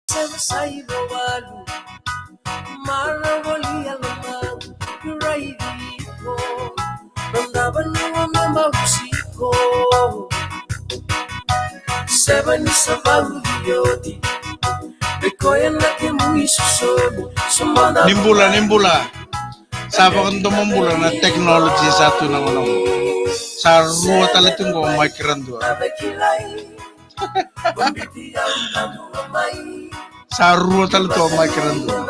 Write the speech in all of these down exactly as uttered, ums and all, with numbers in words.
Saiva walu. Maravoli alama. Raivi iko. Nonda vanua me mausiko. Seva ni sa valuti oti. Ni bula, ni bula. Sa vakadomobula na technology sa tu na gauna qo. Sa rua tale tu qo o Mike Radua. Sa rua tale tu o Mike Radua.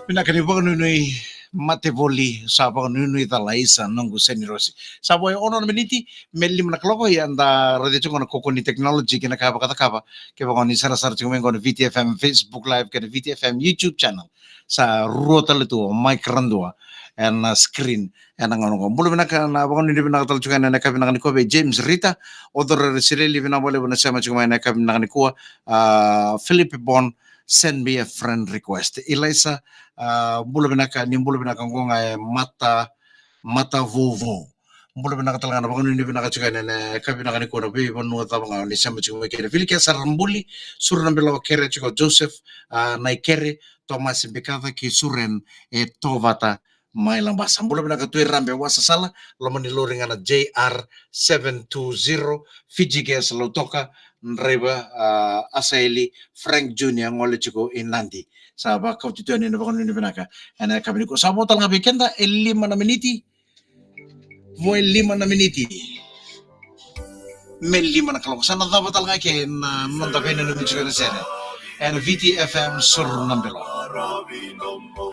Vinaka ni vakanuinui Matevoli, sa vakanuinui cala isa noqu seni Rosi. Sa vo e ono na miniti me lima na kaloko, ia da raica tiko na koko ni technology kei na ka vakacakava. Kevaka ni sarasara tiko mai qo na V T F M Facebook Live kei na V T F M YouTube channel. Sa rua tale tu o Mike Radua ena screen ena gauna qo. Bula vinaka, na vakanuinui vinaka tale tiko ena ka vinaka ni kua vei James Rita, o Dorere Sireli, vinaka vakalevu na sema tiko mai ena ka vinaka ni kua. A, Philip Bon, send me a friend request. Elisa, a, bula vinaka, ni bula vinaka qo ga e mata, mata vovo. Bula vinaka tale ga, na vakanuinui vinaka tiko ena ka vinaka ni kua na veivanua cava ga ni sema tiko mai kina. Vili Kesar Buli, Suru na Belo, Kere tiko Joseph, a, Nai Kere, Thomas Bikaca kei Suren e Tovata mai Labasa. Bula vinaka Tui Rabe Wasasala, loma ni lori ga na J R seven two zero, Fiji Gas Lautoka, draiva, a, Asaeli, Frank Junior, gole tiko i Nadi. Sa vakauti tu yani na vakanuinui vinaka ena ka vinaka ni kua. Sa vo tale ga vei keda e lima na miniti. Vo e lima na miniti me lima na kaloko. Sa na cava tale ga ke na noda veinanumi tiko ena sere ena V T F M Suru na Belo.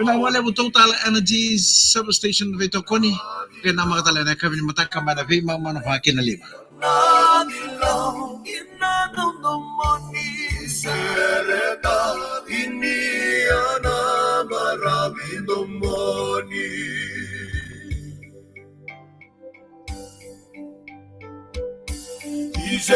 Vinaka vakalevu Total Energies Service Station veitokoni. Ke namaka tale ena ka vini mataka mai na veimama na vaki na lima.